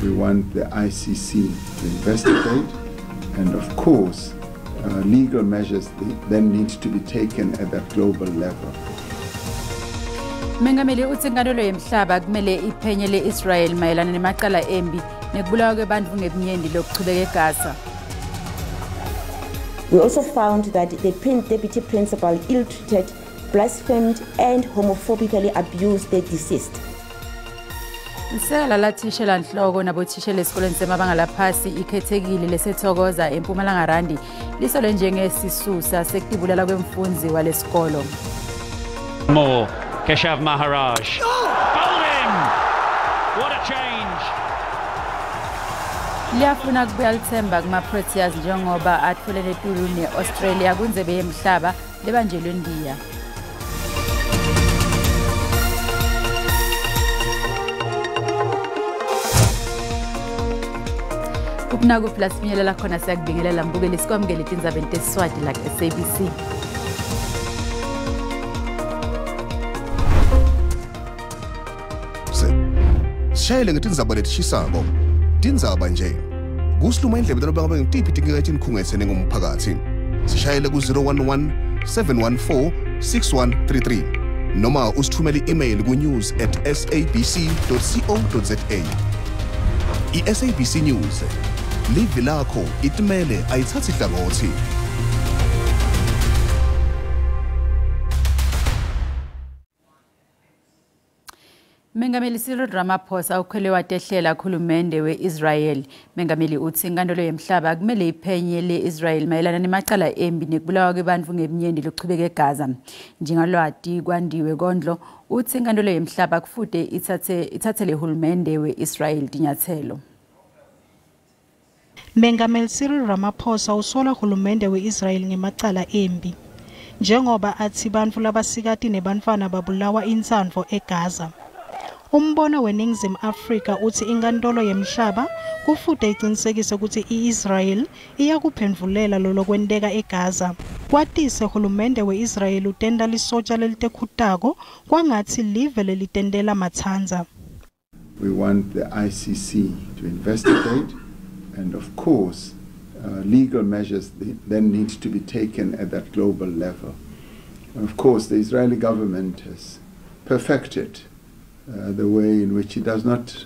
We want the ICC to investigate, and of course, legal measures then need to be taken at that global level. Mengameli utsi inkantolo yemhlaba kumele iphenye le-Israel mayelana nemacala embi nekubulawa kwebantfu ngebunyenti lokuchubeka eGaza. We also found that the deputy principal ill-treated, blasphemed and homophobically abused the deceased. Lisekela lathishela nhloko nabothishela esikoleni semabanga laphasi ikhethekile lesethokoza eMpumalanga Randi lisolwe njengesisusa sekutibulala kwemfundzi walesikolo. More Keshav Maharaj. Bowled him! What a change! Liyafuna kubuya lithemba kuma-Proteas njengoba atfolele etulu ne-Australia kundzebe yemhlaba lebanjelwe eNdiya. Kuphi la sifinyelela khona siyakubingelela mbukeli sikwamukele tindzabeni tesiswati la ku-SABC. Sishayele ngetindzaba letishisako. Tindzaba nje. Kusiluma indlebe noma ngabe ngitiphi tinkinga etinikhungetse nengumphakathi. Sishayele ku-011 714 6133 noma usithumele i-email ku-news@sabc.co.za. I-SABC News. Livi lakho itimele ayithathi hlangothi. Mengameli Cyril Ramaphosa ukhwele watehlela khulumende we-Israel. Mengameli utsi inkantolo yemhlaba kumele iphenye le-Israel mayelana nemacala embi nekubulawa kwebantfu ngebunyenti lokuchubeka eGaza. Njengalwati kwandiwe Kondlo utsi inkantolo yemhlaba kufute itsatsele hulumende we-Israel tinyatselo. Mengameli Cyril Ramaphosa usola hulumende we-Israel ngemacala embi. Njengoba athi bantfu labasikati nebantfwana babulawa intsandvo eGaza. Umbono weNingizimu Afrika uthi inkantolo yemhlaba kufute icinisekise ukuthi i-Israel iyakuphendvulela lolokwenteka eGaza. Kwatise hulumende we-Israel utenda lisotsha lelitekhutako kwangatsi live lelitentela matsandza. We want the ICC to investigate, and of course, legal measures then need to be taken at that global level. And of course, the Israeli government has perfected the way in which it does not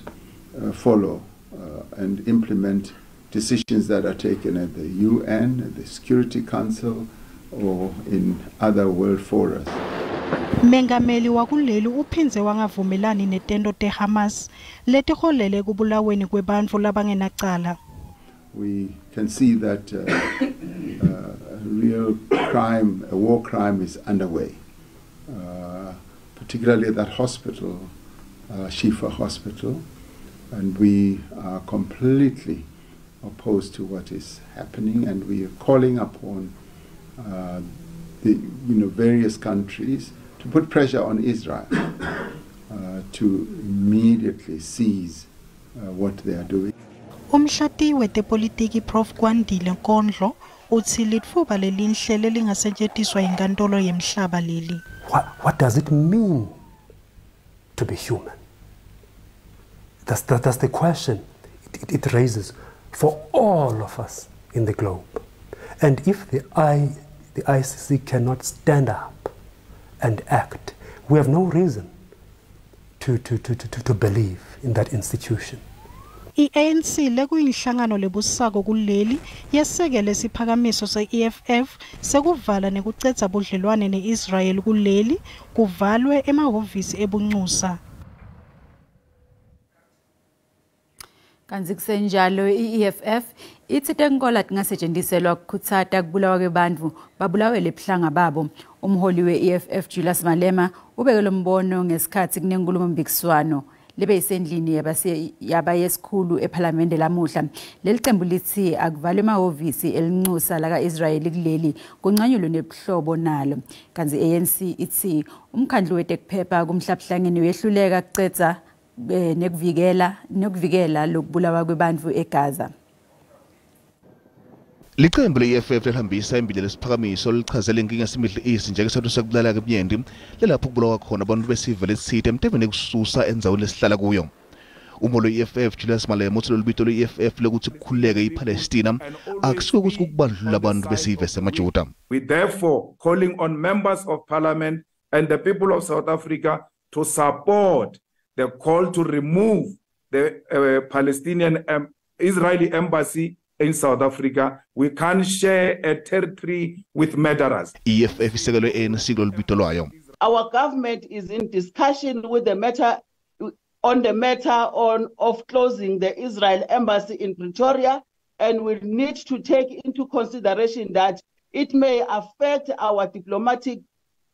follow and implement decisions that are taken at the UN, at the Security Council, or in other world forums. Mengameli wakuleli uphindze wangavumelani netento teHamas letiholele ekubulaweni kwebantfu labangenacala. We can see that a real crime, a war crime is underway, particularly at that hospital, Shifa Hospital, and we are completely opposed to what is happening, and we are calling upon the various countries to put pressure on Israel to immediately seize what they are doing. Umhlati wetepolitiki Prof Kwandile Nkondlo utsi litfuba lelinhle lelingasetjentiswa yinkantolo yemhlaba leli. What does it mean to be human? That's the question it raises for all of us in the globe. And if the ICC cannot stand up and act, we have no reason to believe in that institution. I-ANC lekuyinhlangano lebusako kuleli yesekele siphakamiso se-EFF sekuvala nekucedza budlelwane ne-Israel kuleli kuvalwe emahhovisi ebuncusa. Kantsi kusenjalo i-EFF itsi tenkola tingasetjentiselwa kukhutsata kubulawa kwebantfu babulawele buhlanga babo. Umholi we-EFF Julius Malema ubeke lombono ngesikhatsi kunenkhulumompikiswano lebe isendlini yabayesikhulu ephalamende lamuhla. Leli cembu litsi akuvalwe emahhovisi elincusa laka-Israyeli kuleli kuncanyulwe nebuhlobo nalo. Kantsi ANC itsi umkhandlu wetekuphepha kumhlabuhlangene uyehluleka kucedza nekuvikela lokubulawa kwebantfu eGaza. Licembu le-EFF lelihambisa embili lesiphakamiso lichazela inkinga yaseMiddle East njengesento sekubulala kwebunyenti lelapho kubulawa khona abantu besive lesitsite emteveni ekususa endzaweni lesihlala kuyo. Umholi we-EFF Julius Malema uthi lolu bito lwe-EFF lokuthi kukhululeke iPalestina akusuke ukuthi kukubandlulula abantu besive semaJuda. We therefore calling on members of parliament and the people of South Africa to support the call to remove the Palestinian Israeli embassy in South Africa. We can't share a territory with murderers. EFF isekelwe ANC kulolu bito lwayo. Our government is in discussion with the matter on the matter of closing the Israel embassy in Pretoria, and we need to take into consideration that it may affect our diplomatic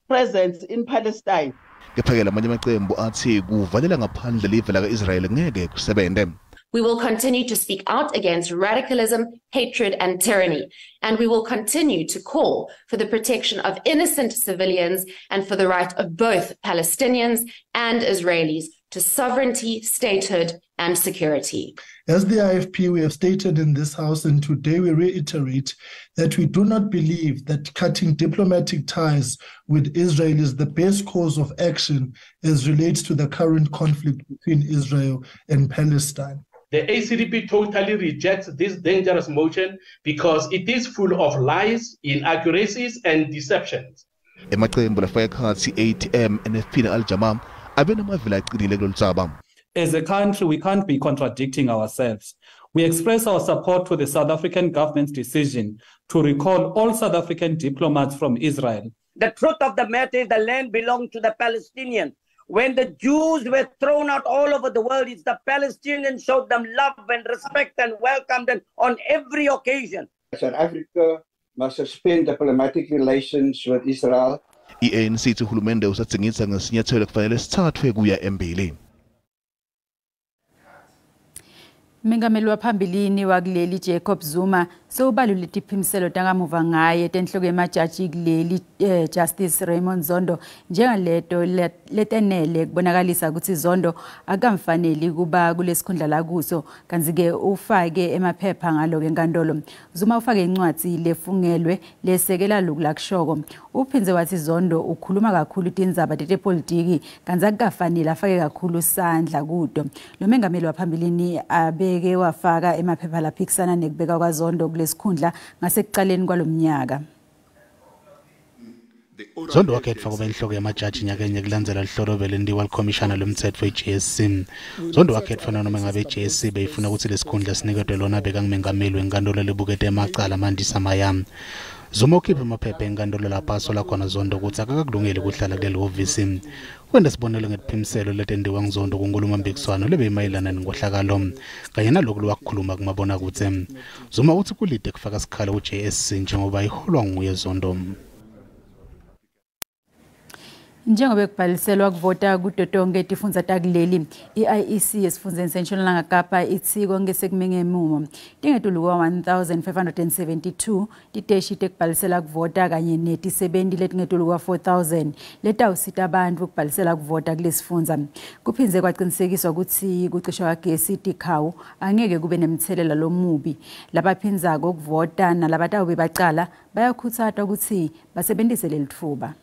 presence in Palestine. Kepha-ke lamanye amaqembu athi kuvalela ngaphandle live laka-Israel ngeke kusebente. We will continue to speak out against radicalism, hatred, and tyranny. And we will continue to call for the protection of innocent civilians and for the right of both Palestinians and Israelis to sovereignty, statehood, and security. As the IFP, we have stated in this house, and today we reiterate that we do not believe that cutting diplomatic ties with Israel is the best course of action as relates to the current conflict between Israel and Palestine. The ACDP totally rejects this dangerous motion because it is full of lies, inaccuracies, and deceptions. Emaqembu lafaka ekhatsi ATM, NFP na-Al-Jamaa abe namavila aqinile kulolu dzaba. As a country, we can't be contradicting ourselves. We express our support to the South African government's decision to recall all South African diplomats from Israel. The truth of the matter is the land belonged to the Palestinians. When the Jews were thrown out all over the world, it's the Palestinians showed them love and respect and welcomed them on every occasion. South Africa must suspend diplomatic relations with Israel. I-ANC ithi uhulumende usadzingidza ngesinyathelo kufanele sithathwe kuya embili. Mengameli waphambilini wakuleli Jacob Zuma sewubalule tiphimiselo takamuva ngaye tenhloko yemajaji kuleli Justice Raymond Zondo njengaleto letenele kubonakalisa ukuthi Zondo akamfaneli kuba kulesikhundla la kuso, kanti-ke ufake emaphepha ngalo-ke enkantolo. Zuma ufake incwadi lefungelwe lesekela loku lakushoko. Uphindze wathi Zondo ukhuluma kakhulu tindzaba tetepolitiki kanti akukafanele afake kakhulu sandla kuto. Lo mengameli waphambilini abeke wafaka emaphepha laphikisana nekubeka kwaZondo kulesikhundla ngasekucaleni kwalomnyaka. Zondo wakhetfwa kuba inhloko yemajaji nyakenye kulandzela luhlolo belentiwa likhomishana lomtsetfo i-JSC. Zondo wakhetfwa nanoma ngabe i-JSC beyifuna kutsi lesikhundla siniketwe lona bekangumengameli wenkantolo lebukete emacala Mandisa Maya. Zuma ukhiphe emaphepha enkantolo lapho asola khona Zondo kutsi akakakulungeli kuhlala kuleli hhovisi. Kwenta sibonelo ngetiphimiselo letentiwa nguZondo kunkhulumompikiswano lebeyimayelana nenkohlakalo kanye naloku lowakukhuluma kumabonakudze. Zuma utsi kulide kufaka sikhalo ku-JSC njengoba iholwa nguye Zondo. Njengoba kubhaliselwa kuvota kuto tonke tifundza takuleli, i-IEC esifundzeni seNtshonalanga Kapa itsi konke sekume ngemumo. Tingetulu kwa-1572 titeshi tekubhalisela kuvota kanye netisebenti letingetulu kwa-4000 letawusita bantfu kubhalisela kuvota kulesifundza. Kuphindze kwacinisekiswa kutsi kucishwa kwagesi tikhawu angeke kube nemtselela lomubi. Labaphindzako kuvota nalabatawube bacala bayakhutsatwa kutsi basebentise lelitfuba.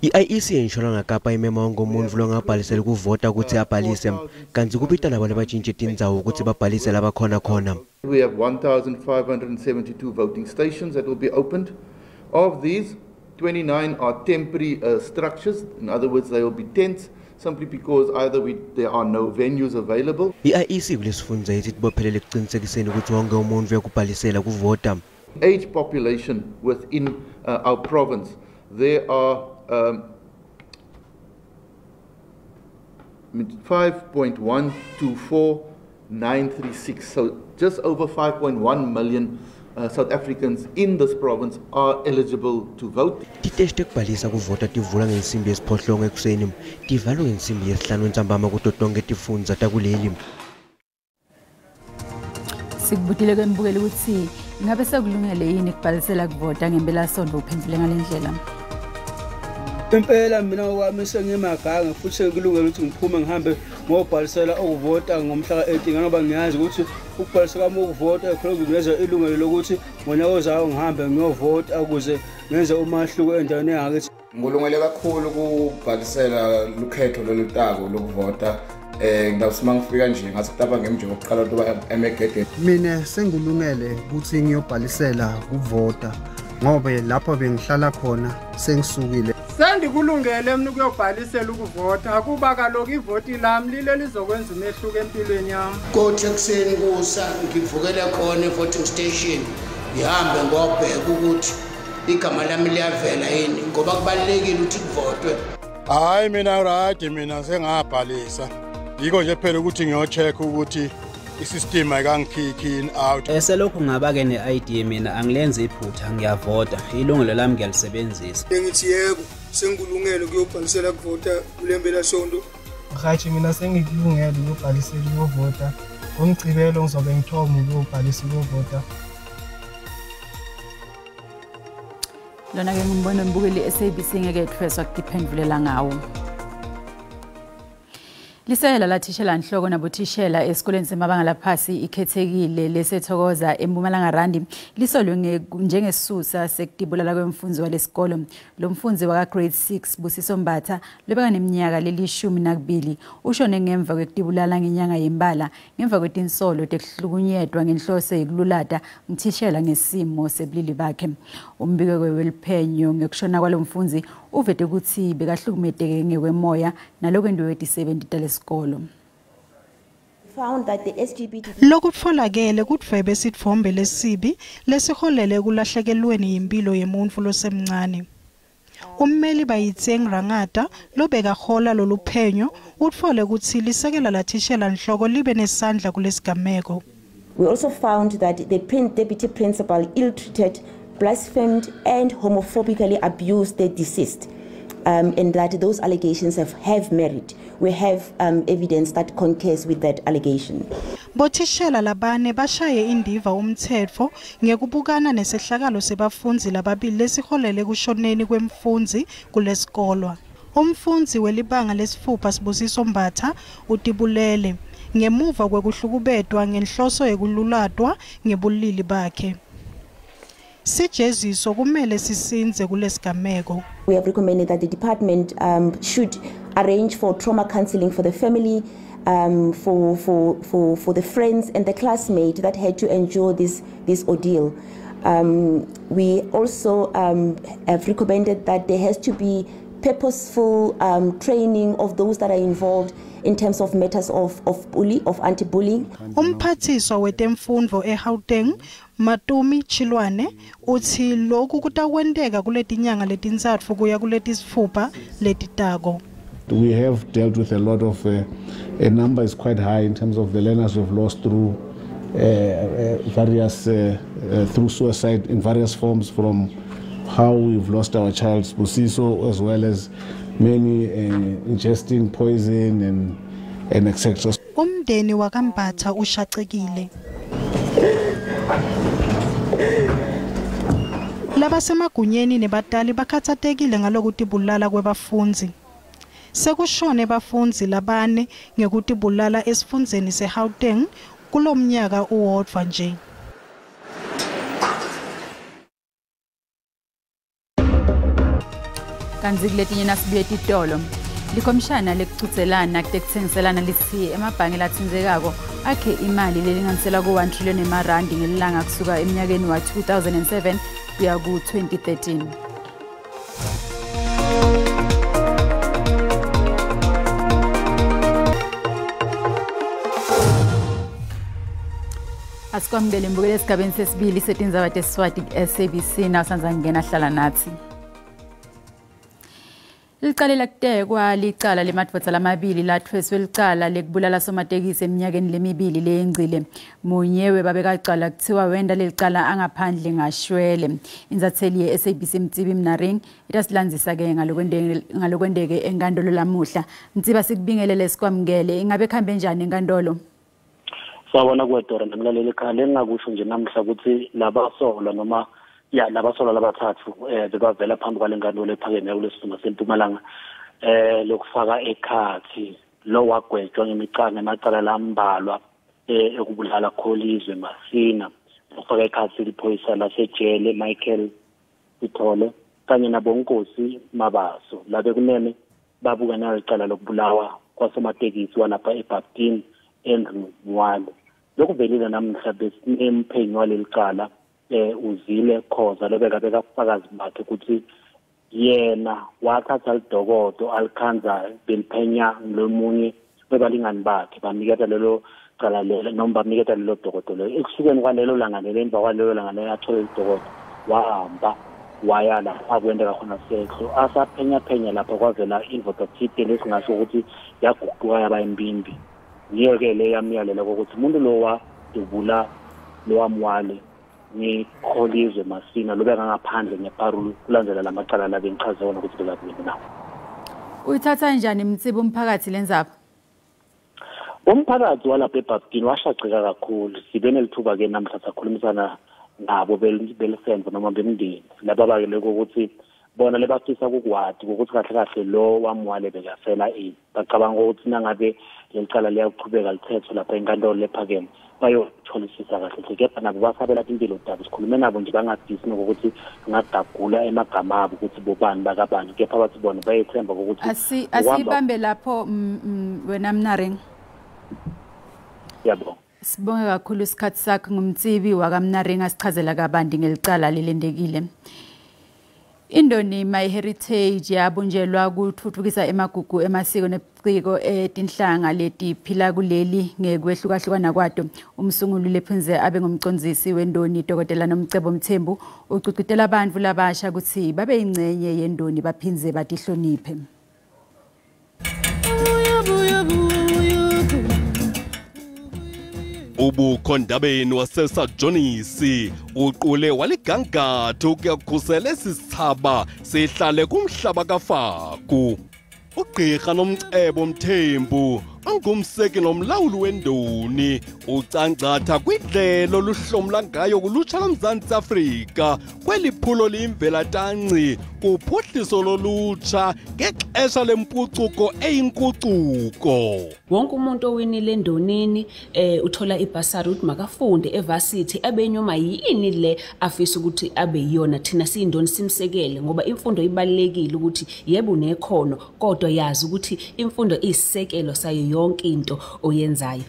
I-IEC eNtshonalanga Kapa imema wonke umuntfu longabhalisela kuvota kutsi abhalise, kantsi kubita labo labatshintshe tindzawo kutsi babhalise labakhona khona. We have 1,572 voting stations that will be opened. Of these, 29 are temporary structures. In other words, they will be tents simply because either there are no venues available. I-IEC kulesifundza itsi tibophelele ekucinisekiseni kutsi wonke umuntfu uyakubhalisela kuvota. Age population within our province, there are 5.124936, so just over 5.1 million South Africans in this province are eligible to vote. Titeshi tekubhalisa kuvota tivula ngensimbi yesiphohlongo ekuseni, tivalwe ngensimbi yesihlanu entsambama kuto tonke tifundza takuleli. Sikubutile kwembukeli kutsi ngabe sekulungele yini kubhalisela kuvota ngempelasontfo, uphendvule ngale ndlela. Impela mina ngokwami sengimaganga futhi sengikulungele ukuthi ngiphume ngihambe ngiyobhalisela ukuvota ngomhla ka-18, ngoba ngiyazi ukuthi ukubhalisa kwami ukuvota khona kunginikeza ilungelo lokuthi ngonyaka ozayo ngihambe ngiyovota ukuze ngenze umahluko endaweni yangakithi. Ngilungele kakhulu kubhalisela lukhetho lolutako lokuvota. Ngidawuthi mangifika nje ngathi kutaba ngemje wokuqala ukuba emegedeni. Mina sengilungele ukuthi ngiyobhalisela kuvota ngoba lapho bengihlala khona sengisukile. Sendikulungele mina ukuyobhalisela ukuvota kuba kaloku ivoti lami lile lizokwenza umehluko empilweni yami. Kothi ekuseni kusa ngivukele khona e-voting station ngihambe ngobheka ukuthi igama lami liyavela yini ngoba kubalulekile ukuthi kuvotwe. Hayi mina right, mina sengabhalisa. Yiko nje phela ukuthi ngiyo-check ukuthi isystem ayikangikhikhi in out. Eselokhu ngaba-ke ne-ID mina angilenzi iphutha, ngiyavota, ilungelo lami ngiyalisebenzisa. Ngithi yebo, sengikulungele ukuyobhalisela kuvota kule mpelasonto. Mhathi mina sengikulungele ukuyobhalisela ukuyovota. Ngomgcibelo ngizobe ngithoma ukuyobhalisa ukuyovota. Lona-ke ngumbono mbukeli SABC ngeke ethweswa kutiphendvulela ngawo. Lisela lathishela nhloko nabothishela esikoleni semabanga laphasi ikhethekile lesethokoza eMpumalanga Randi lisolwe njengesisusa sekutibulala kwemfundzi walesikolo. Lo mfundzi waka grade 6 Busiso Mbatha lobeka neminyaka leli-12 ushone ngemva kwekutibulala ngenyanga yembala ngemva kwetinsolo tekuhlukunyetwa ngenhloso yekululata mthishela ngesimo sebulili bakhe. Umbiko weliphenyo ngekushona kwalo mfundzi uvete ukuthi bekahlukumeteke ngekwemoya nalokwentiwe tisebenti talesikolo. Lokutfolakele kudvwebe sitfombe lesibi lesiholele kulahlekelweni yimpilo yemuntfu losemncane. Ummeli Bayitseng Rangata lobekahola loluphenyo utfole kutsi lisekela lathishela nhloko libe nesandla kulesigameko. We also found that the deputy principal ill-treated, blasphemed and homophobically abused the deceased, and that those allegations have merit. We have evidence that concurs with that allegation. Bothishela labane bashaye indiva umthetfo ngekubukana nesehlakalo sebafundzi lababili lesiholele kushoneni kwemfundzi kulesikolwa. Umfundzi welibanga lesifupha Sibusiso Mbatha utibulele ngemuva kwekuhlukubetwa ngenhloso yekululatwa ngebulili bakhe. Sijeziso kumele sisinze kulesigameko. We have recommended that the department should arrange for trauma counseling for the family, for the friends and the classmate that had to endure this ordeal. We also have recommended that there has to be purposeful training of those that are involved in terms of matters of anti-bullying. Umphathiswa wetemfundvo eGauteng Matumi Chilwane uthi lokhu kutakwenteka kuletinyanga letintsatfu kuya kuletisitfupha letitako. We have dealt with a lot of a number is quite high in terms of the learners we've lost through various through suicide in various forms, from how we've lost our child Sibusiso, as well as many ingesting poison and etc. Umndeni wakaMbatha ushacekile. Labasemagunyeni nebatali bakhathatekile ngalokutibulala kwebafundzi. Sekushone bafundzi labane ngekutibulala esifundzeni seGauteng kulomnyaka uwodvwa nje. Kanti kuletinye nasibuye titolo. Likhomishana lekuchudzelana kutekutsengiselana litsi emabhange latsinzekako akhe imali lelinganiselwa ku-1 trillion emarandi ngelilanga kusuka eminyakeni wa-2007 kuya ku-2013. Asikwamukele mbukele esigabeni sesibili setindzaba teSiswati ku-SABC nawusanza kungena hlala nathi. Licala lakutekwa licala lemadvodza lamabili lathweswe licala lekubulala somatekisi eminyakeni lemibili leyengcile. Munye webabekacala kuthiwa wenda lelicala angaphandle ngashwele. Insatheli ye-SABC Mtsibi Mnaring itasilandzisa-ke ngalokwenteke enkantolo lamuhla. Mtsiba, sikubingelele sikwamukele. Ingabe kuhambe njani enkantolo? Sawubona kuwe Dora namlaleli ekhaya. Lengingakusho nje namhla ukuthi labasolwa noma ya labasolwa labathathu bebavela phambi kwale nkantolo ephakeme kulesifunda sempumalanga lokufaka ekhathi lo wagwetshwa ngemacala lambalwa ekubulala Kholizwe Masina, lokufaka ekhathi liphoyisa lasejele Michael Sithole kanye nabonkosi Mabaso labe kunene babuka nalicala lokubulawa kwasomatekisi walapha eBaptini Andrew Mwale. Lokuvelile namuhla besinemphenya waleli cala uzile Khoza lobeka beka ubufakazi bakhe ukuthi yena wathatha lidokodo alikhanza beliphenya lomunye bebalingani bakhe, baniketa lelo cala lelo noma bamniketa lelo dokodo lelo. Ekusukeni kwalelo langa lelo, emva kwalelo langa lelo athole lidokodo, wahamba waya lapha akwenteka khona sehlo, asaphenyaphenya lapha kwavela indoda thide lesingasho ukuthi yaguquka yaba imbimbi. Ngiyo-ke le yamyalela kokuthi umuntu lo wadubula lowamwale ngikholizwe Masina lobeka ngaphandle ngeparul kulandzela lamacala labe ngichaze wona ukuthi bekakuyini nawo. Uyithatha njani Mtsibi umphakathi lendzaba? Umphakathi walapha eBaptini washaqeka kakhulu. Sibe nelithuba-ke namhla sakhulumisana nabo belisendvo noma bemndeni laba bakele ukuthi bona lebafisa kukwati ukuthi kahle kahle lo wamwale bekafela ini. Bacabanga ukuthi nangabe leli cala liyaqhubeka lithethwe lapha enkantolo lephakeme bayotholisisa kahle hle, kepha nabo basabela impilo tabo. Sikhulume nabo nje bangafisi nokuthi singagagula emagama abo ukuthi bobani bakabani, kepha bathi bona bayethemba ukuthi Asibambe lapho wena Mnaring. Yabo. Sibonge kakhulu isikhathi sakho ngumtsibi wakaMnaring asichazela kabanti ngelicala lelendekile. Indoni My Heritage yabunjelwa kuthuthukisa emagugu emasiko nebuciko etinhlanga letiphila kuleli ngekwehlukahlukana kwato. Umsunguli lephindze abe ngumcondzisi wendoni Dr. Nomcebo Mthembu ucugcutela abantu labasha kutsi babe yingcenye yendoni baphindze batihloniphe. Ubukhondabeni waseSajonisi uqule waligangatho ukuyakhusela esi sithaba sihlale kumhlaba kaFaku. Ugqirha Nomcebo Mthembu ongumseki nomlawuli wendoni ucangcatha kwindlela oluhlomla ngayo kulutsha loMzantsi Afrika kweli phulo liyimvelatanci kuphuhliso lolutsha ngexesha lempucuko eyinkucuko. Wonke umuntu owinile endonini uthola ibhasari ukuthi makafunde evasithi abe noma yini le afisa ukuthi abe yiyona. Thina siyindoni simsekele ngoba imfundo ibalulekile, ukuthi yebo unekhono kodwa yazi ukuthi imfundo iyisisekelo sayo yonke into oyenzayo.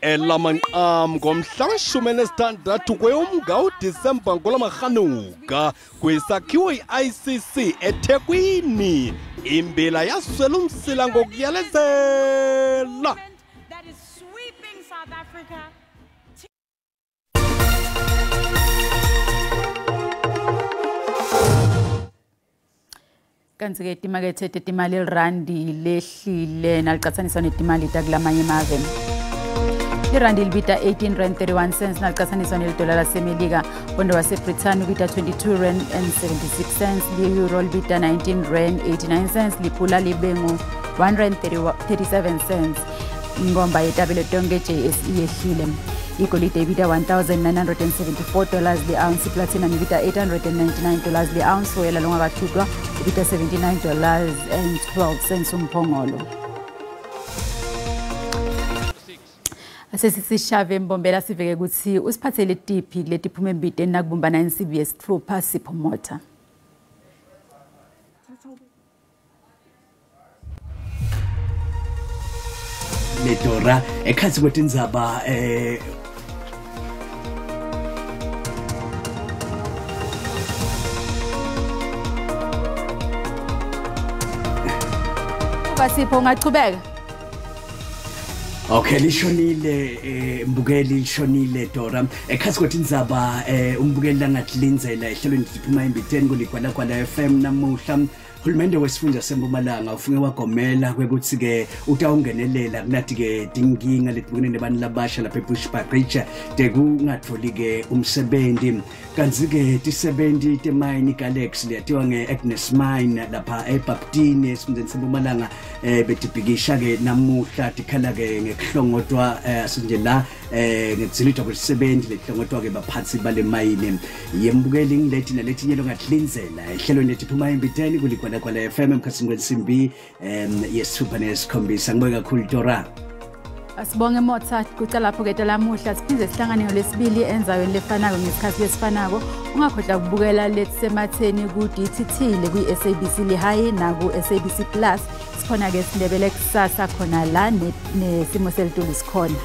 Elamanqam ngomhla we-16 kweyoMnga uDisemba ngolamarhanuka kwisakhiwo i-ICC eThekwini, imbila yaswela umsila ngokuyalezela. Kanti-ke timakethe tetimali elirandi lehlile nalicatsaniswa netimali takulamanye emave. Irandi libita 18 rand 31 cents nalicatsaniswa nelidola lasemelika. Pondo waseBrithani ubita 22 rand and 76 cents, li-euro libita 19 rand 89 cents, lipula libe ngu-1 rand 37 cents. Ingomba yetabelo tonke JSE yehlile. Igolide ibita $1,974 le-ounce, platinum ibita $899 le-ounce, oyela longakathutwa ubita $79.12 umphongolo. Asesisishave Mbombela siveke ukuthi usiphathele tiphi letiphume embideni nakubumbana NCBS Trooper Sipho Motha. Ledora ekhathi kwetindzaba Basipho ungachubeka. Okay, lishonile mbukeli, lishonile Dora. Ekhathi kwetindzaba umbukeli langatlindzela ehlelweni liphuma embiteni kuligwalagwala FM namuhla. Hulumende wesifunda seMpumalanga ufunge wagomela kwekuthi ke utawungenelela kunathi ke tinkinga letibukene nebantu labasha lapha eBushbuckridge tekungatfoli ke umsebenzi. Kanti ke tisebenti temayini Galaxy leyatiwa nge-Agnes Mine lapha eBaptini esifundeni seMpumalanga betibhikisha ke namuhla tikhala ke ngekuhlongotwa sinje la ngekudzilidwa kwesisebenzi letihlongotwa ke baphatsi bale mayini. Yembukeli ngileti naletinye longatlindzela ehlelweni letiphuma embiteni kuligwalagwala FM emkhathini kwensimbi yesithupha nesikhombisa. Ngibonge kakhulu Dora. Asibonge Motha kucala lapho ke lamuhla siphinde sihlangane ngolesibili endzaweni lefanako ngesikhathi lesifanako. Ungakhohlwa ukubukela Letsematheni ku DTT le kwi SABC Lehae naku SABC Plus. Sikhona ke siNdebele kusasa khona la nesimo selitulu sikhona.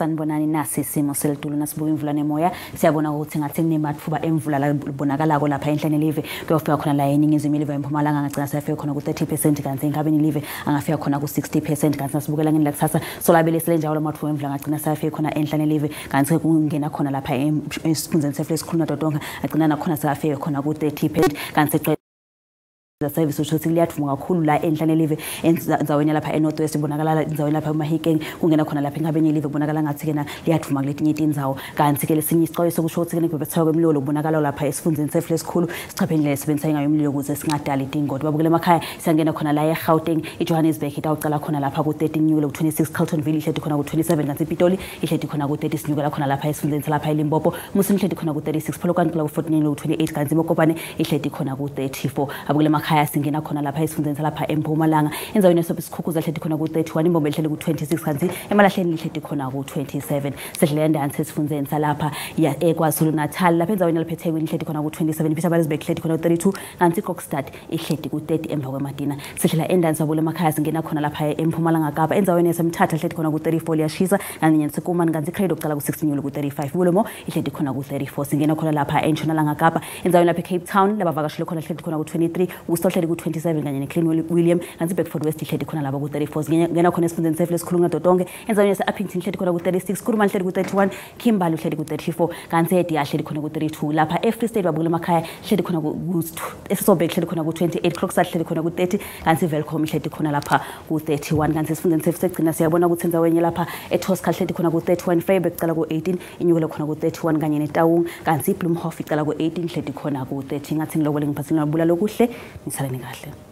Sanibonani nasi isimo selitulu nasibuka imvula nemoya siyabona ukuthi ngathi kunemathuba emvula labonakalako lapha enhlane live kuyofika khona la eningizimu live eMpumalanga angagcina seyafika khona ku-30% kanti enkabeni live angafika khona ku-60% kanti nasibukela ngeni lakusasa solabele selenjalo amathuba emvula angagcina seyafika khona enhlane live kanti kungena khona lapha esikhundleni sefle esikhulu nadotonga agcina nakhona seyafika khona ku-30% kanti service usho ukuthi liyathuma kakhulu la enhlane live endzaweni lapha eNorth West ibonakala endzaweni lapha eMahikeng kungena khona lapha enkabeni live kubonakala ngathi ke na liyathuma kuletinye tindzawo kanti ke lesinye isixwayiso kusho ukuthi ke nekubhebhetheka kwemlilo kubonakala lapha esifundeni sefle esikhulu sichaphe indlela esebenzisa ngayo umlilo ukuze singadali tingoti. Babukele emakhaya siyangena khona la eGauteng iJohannesburg itawucala khona lapha ku-13 nyukela ku-26 Carltonville ihleti khona ku-27 kanti iPitoli ihleti khona ku-30 sinyukela khona lapha esifundeni salapha eLimpopo Muslim ihleti khona ku-36 Polokwane ku-49 ku-28 kanti Mokopane ihleti khona ku-34. Abukele emakhaya singena khona lapha esifundeni salapha eMpumalanga endzaweni yaseSikhukhuza ihleti khona ku-31 Imbombo ihleli ku-26 kanti emalahleni ihleti khona ku-27. Sedlela endansi esifundeni salapha eKwaZulu Natal lapha endzaweni lapha eThekwini ihleti khona ku-27 Pietermaritzburg ihleti khona ku-32 kanti iKokstad ihleti ku-30 emva kweMadina. Sedlela endansi wabula emakhaya singena khona lapha eMpumalanga Kapa endzaweni yaseMthatha ihleti khona ku-34 liyashisa kanti nyaseKumani kanti iCredo kucala ku-16 nyulo ku-35 Bulomo ihleti khona ku-34. Singena khona lapha eNtshonalanga Kapa endzaweni lapha eCape Town labavakashile khona ihleti khona ku-23 Usohleli ku-27 kanye neClean William kanti Bedford West ihleti khona lapha ku-34. Singena khona esifundeni sefle esikhulu ngadotonke endzaweni yase-Upington ihleti khona ku-36 Kuruman ihleti ku-31 Kimberley ihleti ku-34 kanti eDiya ihleti khona ku-32. Lapha eFree State babukele emakhaya ihleti khona eSosobek ihleti khona ku-28 Krokstad ihleti khona ku-30 kanti Welkom ihleti khona lapha ku-31 kanti esifundeni sethu segcina siyabona ukuthi endzaweni lapha eToscar ihleti khona ku-31 Vryburg icala ku-18 inyukele khona ku-31 kanye neTaung kanti iBloemhof icala ku-18 ihleti khona ku-30. Ngathi ngilokole ngiphathile ngabula lokuhle nisaleni kahle.